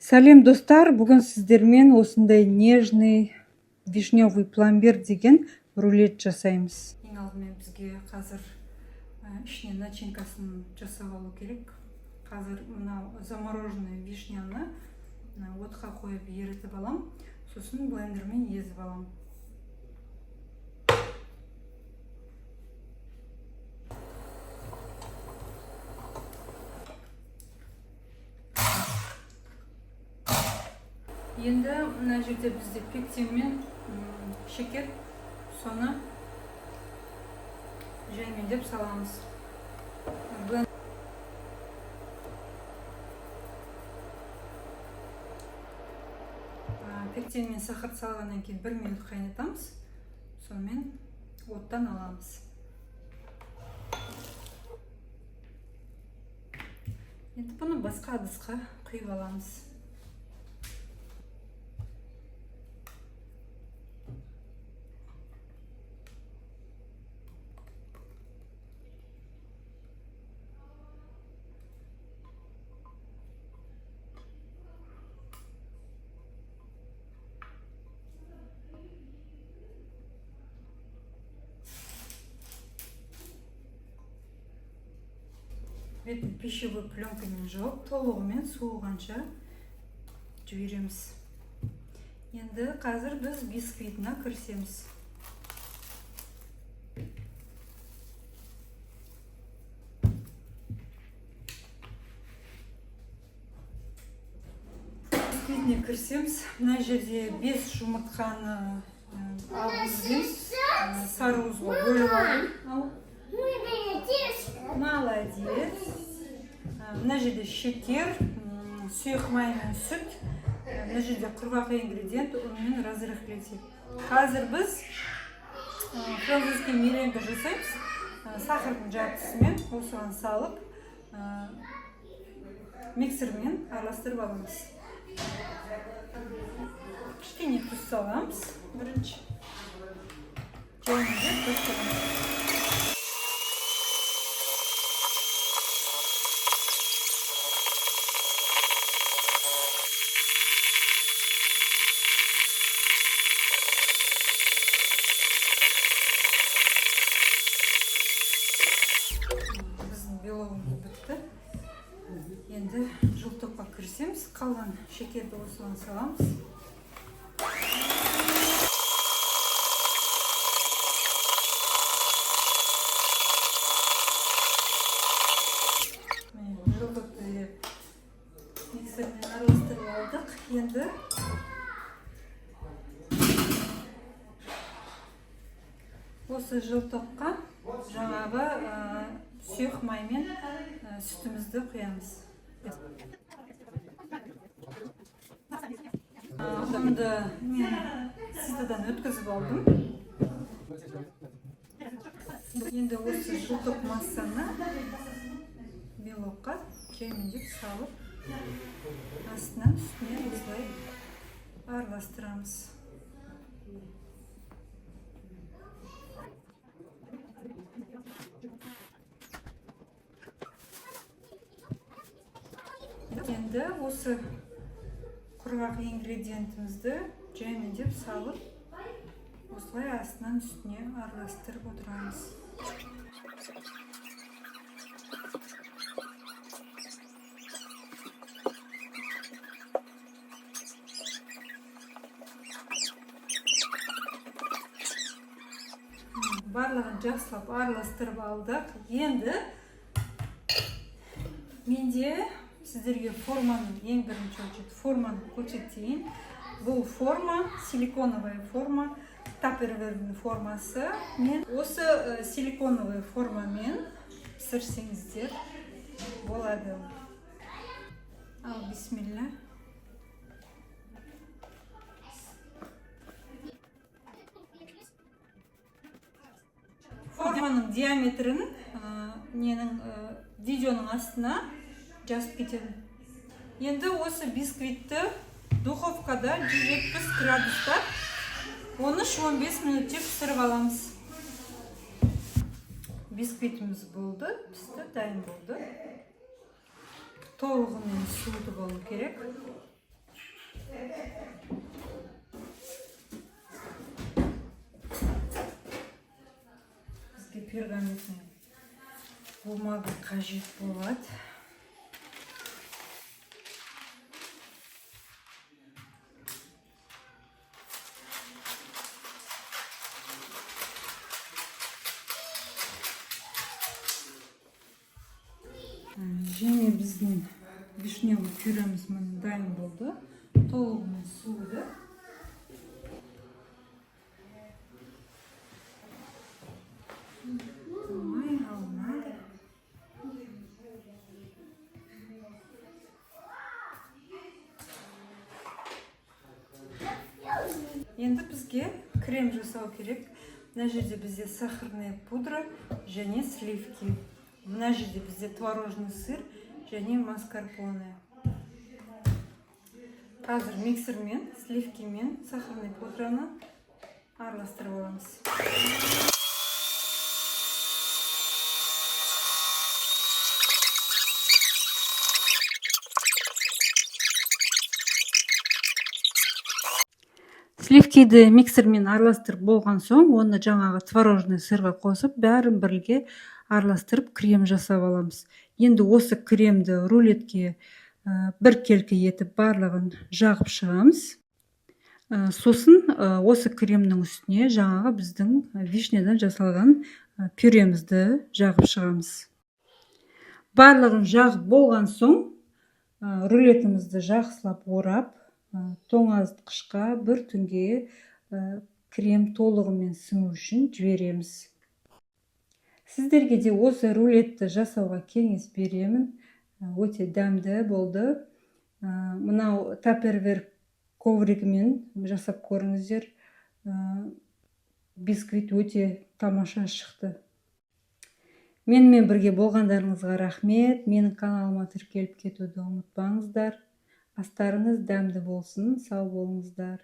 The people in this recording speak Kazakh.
Сәлем, достар! Бүгін сіздермен осындай нежный вишневый пломбир деген рулет жасаймыз. Ең алдымен бізге қазір ішіне начинкасын жасап алу керек. Қазір мынау замороженный вишняны отқа қойып ерітіп алам, сосын блендермен езіп алам. Енді мына жерде бізде пектин мен шекер, соны жаймендеп саламыз. Пектин мен сахарды салғаннан кейін 1 минут қайнатамыз, сонымен оттан аламыз. Енді бұны басқа ыдысқа құйып аламыз. Бетін пищевой пленкамен жауып, толығымен суығанша жібереміз. Енді қазір біз бисквитіне кірісеміз. Бисквитіне кірісеміз. Мына жерде 5 жұмыртқаны ақ уыз бен сары уызға бөліп алдым. Ал. Молодец. Мына жерде шекер, сұйық май мен сүт, мына жерде құрғақ ингредиент, ұн мен разрыхлитель. Қазір біз французский меренга жасаймыз. Сахардың жартысымен осыған салып, миксермен араластырып аламыз. Кішкене тұз саламыз бірінші. Жаймен бастырамыз. Біздің белогымыз бітті. Енді желтокқа кірісеміз. Қалған шекерді осыған саламыз. Міне, желтокты миксермен араластырып алдық. Енді осы желтокқа жаңағы сұйық май мен сүтімізді құямыз. Ұнды мен ситодан өткізіп алдым. Енді осы желток массаны белокқа жаймендеп салып, астынан үстіне осылай араластырамыз. Енді осы құрғақ ингредиентімізді жаймендеп салып, осылай астынан үстіне араластырып отырамыз. Барлығын жақсылап араластырып алдық. Енді менде сіздерге форманың, ең бірінші очередь форманы көрсетейін. Бұл форма силиконовая форма, Tupperware'дің формасы. Мен осы силиконовый формамен пісірсеңіздер болады. Ал, бисмилля. Форманың диаметрін ненің видеоның астына жазып кетемін. Енді осы бисквитті духовкада 170 градуста 13-15 минутте пісіріп аламыз. Бисквитіміз болды, пісті, дайын болды. Толығымен суытып алу керек. Бізге пергаментный бумага қажет болады. Және біздің вишневый пюреміз, міне, дайын болды, толығымен суыды. Оңай алынады. Енді бізге крем жасау керек. Мына жерде бізде сахарная пудра және сливки, мына жерде бізде творожный сыр және маскарпоне. Қазір миксермен сливки мен сахарный пудраны араластырып аламыз. Сливкиді миксермен араластырып болған соң, оны жаңағы творожный сырға қосып, бәрін бірге араластырып, крем жасап аламыз. Енді осы кремді рулетке біркелкі етіп барлығын жағып шығамыз. Сосын осы кремнің үстіне жаңағы біздің вишнядан жасалған пюремізді жағып шығамыз. Барлығын жағып болған соң, рулетімізді жақсылап орап, тоңазытқышқа бір түнге крем толығымен сіңу үшін жібереміз. Сіздерге де осы рулетті жасауға кеңес беремін. Өте дәмді болды. Мынау Tupperware ковригімен жасап көріңіздер. Бисквит өте тамаша шықты. Менімен бірге болғандарыңызға рахмет. Менің каналыма тіркеліп кетуді ұмытпаңыздар. Астарыңыз дәмді болсын, сау болыңыздар.